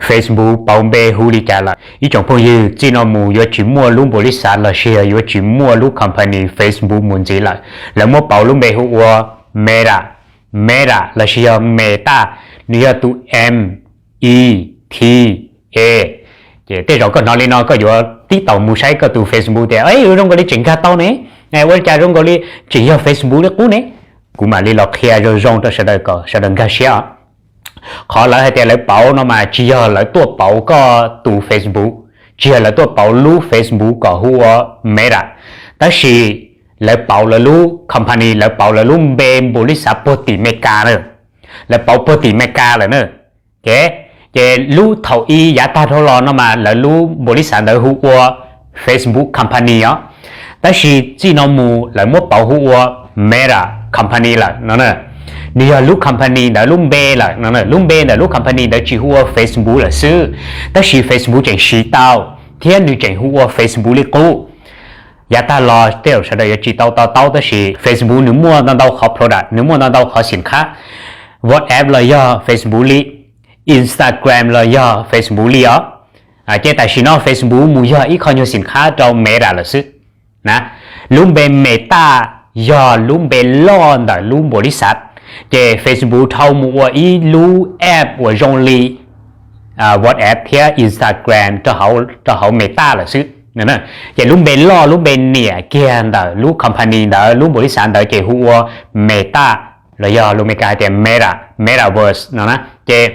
Facebook pauv npe hu li cas lawm. Ib tsoom phooj ywg, txij no mus yuav tsis muaj lub npaum li xav los sis yog yuav tsis muaj lub company Facebook mus ntxiv lawm. Lawv muab pauv lub npe hu ua Meta, Meta los sis yog Meta, nws yog tus M E T A. Ces tej zaum koj hnov li no koj yuav tib taus mus saib koj tus Facebook tias, ua zoo nkaus li tseem nkag tau ne, ua li cas zoo nkaus li tseem yog Facebook li qub ne. Kuv mam li los qhia zoo zoo rau sawv daws kom sawv daws nkag siab. Qhov lawv hais tias lawv pauv no mas tsis yog lawv tuaj pauv koj tus Facebook, tsis yog lawv tuaj pauv lub Facebook kom hu ua Meta, tab sis lawv pauv lawv lub company, lawv pauv lawv lub npe npaum li xav puag tim Meskas na, lawv pauv puag tim Meskas lawm na. Ces lub thaum ub yav tag dhau los no mas lawv lub npaum li xav ntawd hu ua Facebook company os, tab sis txij no mus lawv muab pauv hu ua Meta company lawm no. Nws yog lub company ntawd lub npe lawm no, lub npe ntawm lub company ntawd tsis hu ua Facebook lawm xwb, tab sis Facebook tseem siv tau thiab nws tseem hu ua Facebook li qub. Yav tag los tej zaum sawv daws yuav tsis tau to taub tab sis Facebook nws muaj ntau ntau qhov product, nws muaj ntau ntau qhov xim khab. WhatsApp los yog Facebook li, Instagram los yog Facebook li os. Ces tam sim no Facebook mus yog ib qho nyuag xim khab rau Meta lawm xwb na. Lub npe Meta yog lub npe loj ntawm lub npaum li xav, ces Facebook dhau mus ua ib lub app uas zoo li WhatsApp thiab Instagram rau hauv Meta lawm xwb. Ces lub npe loj lub npe niam kiag ntawm lub company ntawd lub npaum li xav ntawd ces hu ua Meta, los yog lus Meskas hais tias Meta, Metaverse no na. Ces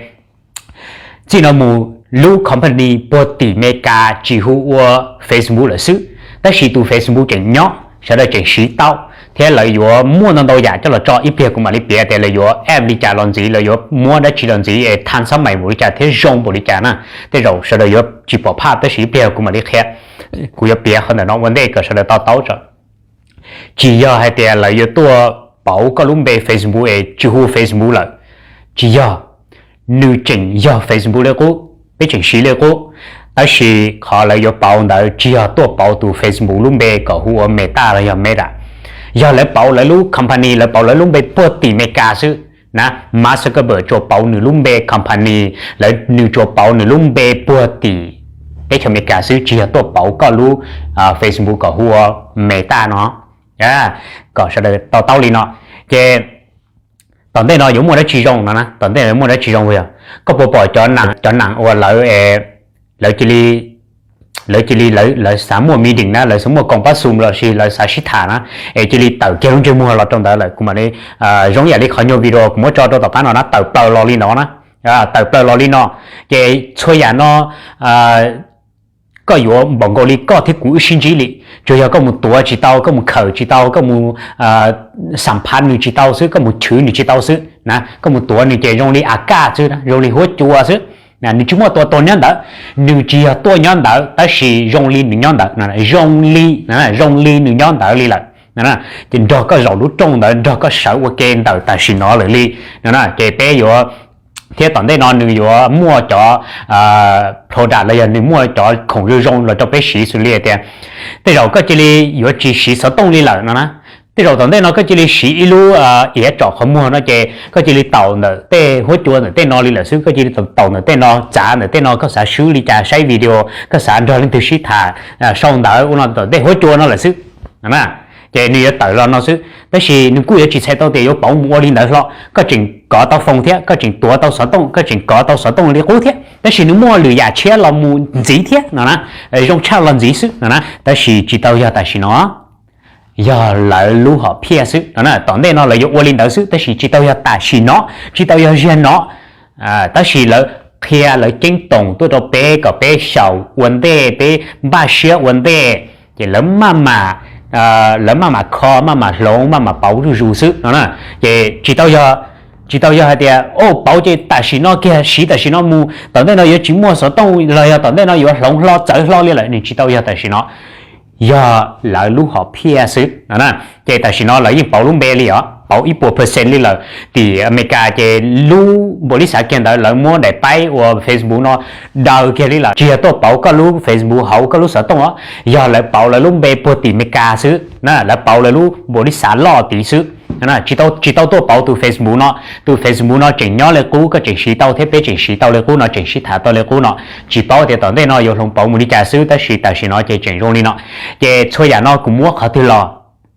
txij no mus lub company puag tim Meskas tsis hu ua Facebook lawm xwb, tab sis tus Facebook tseem nyob, sawv daws tseem siv tau, thiab lawv yuav muaj ntau ntau yam coj los tso, ib pliag kuv mam li piav tias lawv yuav app li cas los ntxiv, lawv yuav muab dab tsi los ntxiv es tha xab mais npaum li cas thiab zoo npaum li cas na. Tej zaum sawv daws yuav tsis pom phaj tab sis ib pliag kuv mam li qhia, kuv yuav piav qhov ntawm no ua ntej kom sawv daws to taub tso. Tsis yog hais tias lawv yuav tuaj pauv koj lub npe Facebook es tsis hu Facebook lawm, tsis yog. Nws tseem yog Facebook li qub, peb tseem siv li qub, tab sis qhov lawv yuav pauv ntawd tsis yog tuaj pauv tus Facebook lub npe kom hu ua Meta los yog Meta, yog lawv pauv lawv lub company, lawv pauv lawv lub npe puag tim Meskas xwb na. Mark Zuckerberg tsuas pauv nws lub npe company, lawv nws tsuas pauv nws lub npe puag tim teb chaws Amelikas xwb, tsis yog tuaj pauv koj lub Facebook kom hu ua Meta no. Kom sawv daws to taub li no. Ces tom ntej no yuav muaj dab tsi zoo no na, tom ntej no yuav muaj dab tsi zoo yog koj puas pom cov nam, cov nam uas lawv, lawv cia li, lawv cia li, lawv xav muaj meeting na, lawv xav muaj koom pab Zoom los sis lawv xav sib tham na, es cia li tawm kiag lub ntsej muag los rau ntawd lawm. Kuv mam li, zoo yam li qhov nyuag video kuv muab tso rau tom qab no na, tawm plaws los li no na, tawm plaws los li no. Ces txhua yam no koj yuav npaum nkaus li koj thiab kuv wb sib ntsib li, tsuas yog koj mus tuav tsis tau, koj mus khawm tsis tau, koj mus xam phaj nws tsis tau xwb, koj mus chwv nws tsis tau xwb na, koj mus tuav nws ces zoo li a kaj xwb, zoo li huab cua xwb. Nws tsis muaj tua tuag nyob ntawd, nws tsis yog tuaj nyob ntawd tab sis zoo li nws nyob ntawd, zoo li, zoo li nws nyob ntawd li lawm. Ces nrog koj zaum lub rooj ntawd, nrog koj sawv ua ke ntawm tam sim no lawm li no. Ces peb yuav, thiab tom ntej no nws yuav muaj cov product los yog nws muaj cov khoom zoo zoo los rau peb siv xws li tias tej zaum koj cia li yuav tsis siv xov tooj li lawm no na. Tej zaum tom ntej no koj cia li siv ib lub iav tsom qhov muag no ces koj cia li taum ntawm tej huab cua ntawm tej no li lawm xwb, koj cia li taum ntawm tej no, txav ntawm tej no, koj xav swb li cas, saib video, koj xav nrog leej twg sib tham sau ntawv ua no tom tej huab cua no lawm xwb. Ces nws yuav tawm los no xwb, tab sis nws kuj yuav tsis txhais tau tias yuav pauv mus ua li ntawd hlo. Koj tseem kov tau foos thiab, koj tseem tuav tau xov tooj, koj tseem kov tau xov tooj li qub thiab, tab sis nws muaj lwm yam tshiab los mus ntxiv thiab no na, zoo tshaj los ntxiv xwb no na, tab sis tsis tau yog tam sim no, yog lawv lub hom phiaj xwb no na. Tom ntej no lawv yuav ua li ntawd xwb, tab sis tsis tau yog tam sim no, tsis tau yog ziag no, tab sis lawv qhia lawv ceeb toom tuaj rau peb kom peb xyaum ua ntej, peb npaj siab ua ntej, ces lawv maj mam, lawv maj mam kho, maj mam hloov, maj mam pauv zuj zus xwb no na. Ces tsis tau yog, tsis tau yog hais tias, o, pauv ces tam sim no kiag, siv tam sim no mus, tom ntej no yuav tsis muaj xov tooj los yog tom ntej no yuav hloov hlo txawv hlo li lawm, nws tsis tau yog tam sim no, yog lawv lub hom phiaj xwb no na. Ces tam sim no lawv yeej pauv lub npe li os, pauv ib puas percent li lawm. Tim Amelikas ces lub npaum li xav kiag ntawd lawv muab daim paib ua Facebook no daws kiag li lawm, tsis yog tuaj pauv koj lub Facebook hauv koj lub xov tooj os, yog lawv pauv lawv lub npe puag tim Amelikas xwb na, lawv pauv lawv lub npaum li xav loj tid xwb. Tsis tau, tsis tau tuaj pauv tus Facebook no. Tus Facebook no tseem nyob li qub, koj tseem siv tau thiab peb tseem siv tau li qub no, tseem sib tham tau li qub no. Tsis paub tias tom ntej no yuav hloov pauv mus li cas xwb, tab sis tam sim no ces tseem zoo li no. Ces txhua yam no kuv muab qhov twg los,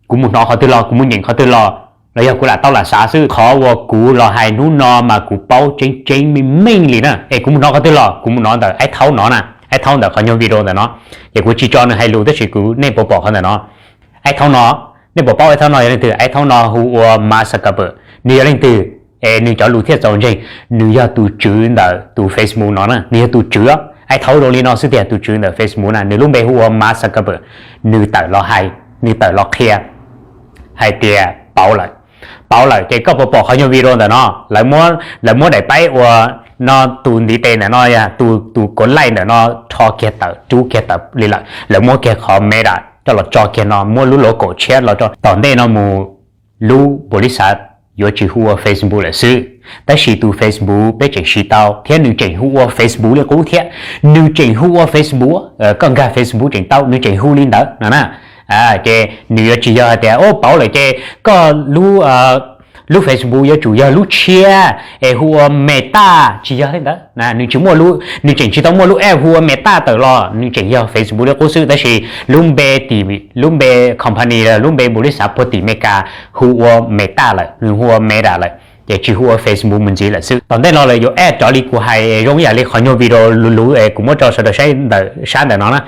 kuv mus hnov qhov twg los, kuv mus nyeem qhov twg los, los yog kuv lam tau lam xav xwb. Qhov uas kuv los hais hnub no mas kuv paub tseeb tseeb meej meej li na. Es kuv mus hnov qhov twg los kuv mus hnov ntawm Aib Thaub no na, Aib Thaub ntawm qhov nyuag video ntawm no. Ces kuv tsis tso nws hais lus tab sis kuv, nej puas pom qhov ntawm no. Aib Thaub no, nej puas paub Aib Thaub no yog leej twg? Aib Thaub no hu ua Mark Zuckerberg. Nws yog leej twg es nws cov lus thiaj txaus ntseeg? Nws yog tus tswv ntawm tus Facebook no na, nws yog tus tswv. Aib Thaub zoo li no xwb tiag, tus tswv ntawm Facebook na, nws lub npe hu ua Mark Zuckerberg. Nws tawm los hais, nws tawm los qhia hais tias pauv lawm. Pauv lawm ces koj puas pom qhov nyuag video ntawm no? Lawv muab daim paib ua no, tus ntiv tes ntawm no, tus, tus kov laij ntawm no rho kiag tawm, rub kiag tawm li lawm. Lawv muab kiag qhov Meta coj los tso kiag no, muab lub logo tshiab los rau tom ntej no mus, lub npaum li xav yuav tsis hu ua Facebook lawm xwb. Tab sis tus Facebook peb tseem siv tau thiab nws tseem hu ua Facebook li qub thiab. Nws tseem hu ua Facebook, koj nkag Facebook tseem tau, nws tseem hu li ntawd no na. Ces nws yuav tsis yog hais tias, o, pauv lawm ces koj lub Facebook yuav tsum yog lub tshiab es hu ua Meta, tsis yog li ntawd. Nws tsis muaj, nws tseem tsis tau muaj lub app hu ua Meta tawm los, nws tseem yog Facebook li qub xwb, tab sis lub npe tim, lub npe company, lub npe npaum li xav puag tim Meskas hu ua Meta lawm, nws hu ua Meta lawm, ces tsis hu ua Facebook mus ntxiv lawm xwb. Tom ntej no lawv yuav add rov li kuv hais, zoo ib yam li qhov nyuag video luv luv es kuv muab rau sawv daws saib ntawm sab ntawm no na.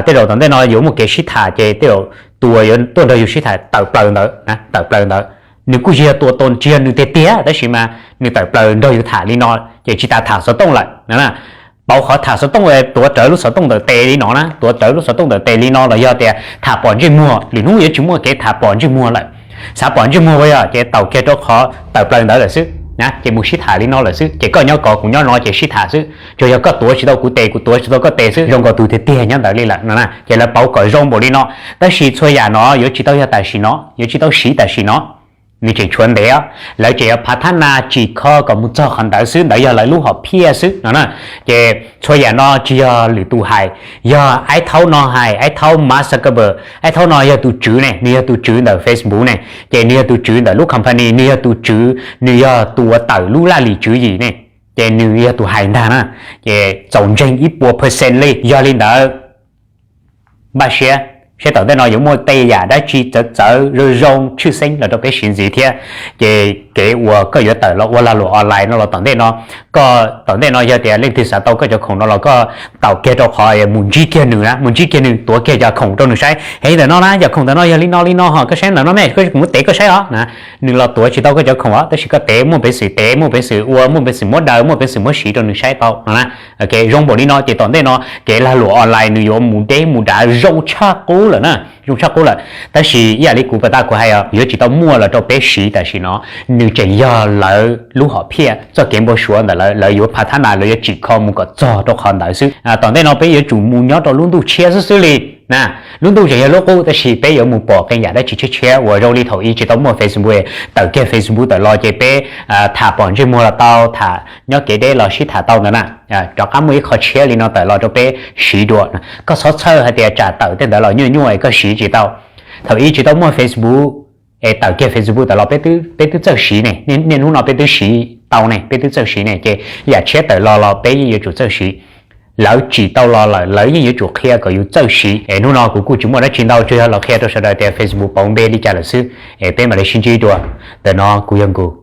Tej zaum tom ntej no yuav muaj kev sib tham ces tej zaum tus uas yuav tuaj nrog yus sib tham tawm plaws ntawd, tawm plaws ntawd. Nws kuj tsis yog tua tau, tsis yog nws tiag tiag, tab sis mas nws tawm plaws nrog yus tham li no, ces tsis tas tham xov tooj lawm. Pauv qhov tham xov tooj, tuav rawv lub xov tooj ntawm tes li no na, tuav rawv lub xov tooj ntawm tes li no los yog tias tham pom ntsej muag, lwm hnub yuav tsis muaj kev tham pom ntsej muag lawm. Xav pom ntsej muag ua yog ces taus kiag rau qhov tawm plaws ntawd lawm xwb, ces mus sib tham li no lawm xwb, ces koj nyob kov kuv nyob no ces sib tham xwb, tsuas yog koj tuav tsis tau kuv tes, kuv tuav tsis tau koj tes xwb, zoo nkaus tus tiag tiag nyob ntawd li lawm no na. Ces lawv pauv kom zoo npaum li no, tab sis txhua yam no yuav tsis tau yog tam sim no, yuav tsis tau siv tam sim no. Nws tseem tshuav ntev, lawv tseem yuav phav thab na tsim kho kom mus txog qhov ntawd xwb, ntawd yog lawv lub hom phiaj xwb no na. Ces txhua yam no tsis yog lwm tus hais, yog Aib Thaub no hais, Aib Thaub Mark Zuckerberg, Aib Thaub no yog tus tswv ne, nws yog tus tswv ntawm Facebook ne, ces nws yog tus tswv ntawm lub company, nws yog tus tswv, nws yog tus uas tawm lub laj lim tswv yim ne, ces nws yog tus hais ntag na. Ces txaus ntseeg ib puas percent li, yog li ntawd npaj siab, saib tom ntej no yuav muaj tej yam dab tsi txawv txawv zoo zoo tshwj xeeb los rau peb siv ntxiv thiab. Ces kev uas koj yuav tawm los ua lag luam online no los tom ntej no, koj tom ntej no yog tias leej twg xav tau koj cov khoom no los koj taus kiag rau qhov mus ntsib kiag nws na, mus ntsib kiag nws, tuav kiag cov khoom rau nws saib, heev ntawm no na, cov khoom ntawm no yog li no li no ho, koj saib ntawm no me, kuv muab tev koj saib os na. Nws los tuav tsis tau koj cov khoom os, tab sis koj tev, muaj peev xwm tev, muaj peev xwm ua, muaj peev xwm muab daws, muaj peev xwm muab siv rau nws saib tau no na. Zoo npaum li no ces tom ntej no kev lag luam online nws yuav mus deb mus dav zoo tshaj qub lawm na, zoo tshaj qub lawm. Tab sis ib yam li kuv pas taj kuv hais, yuav tsis tau muaj los rau peb siv tam sim no, nws tseem yog lawv lub hom phiaj, txoj kev npau suav ntawm lawv, lawv yuav phav thab na, lawv yuav tsim kho mus kom txog rau qhov ntawd xwb. Tom ntej no peb yuav tsum mus nyob rau lub ntuj tshiab xwb xwb li na. Lub ntuj tseem yog lub qub, tab sis peb yuav mus pom qee yam dab tsi tshiab tshiab uas zoo li thaum ub tsis tau muaj Facebook, tawm kiag Facebook tawm los ces peb tham pom ntsej muag los tau, tham nyob kev deb los sib tham tau ntawd na. Rov qab muaj ib qho tshiab li no tawm los rau peb siv dua. Koj txhob txhawj hais tias tsam tawm tej ntawd los nyuaj nyuaj es koj siv tsis tau. Thaum ub tsis tau muaj Facebook es tawm kiag Facebook tawm los peb twb txawj siv ne, niaj hnub no peb twb siv tau ne, peb twb txawj siv ne, ces yam tshiab tawm los los peb yeej yuav tsum txawj siv. Lawv tsim tau los lawm lawv yeej yuav tsum qhia kom yus txawj siv. Es hnub no kuv kuj tsis muaj dab tsi ntau, tsuas yog los qhia rau sawv daws tias Facebook pauv npe li cas lawm xwb. Es peb mam li sib ntsib dua. Ntawm no kuv yog Nkus.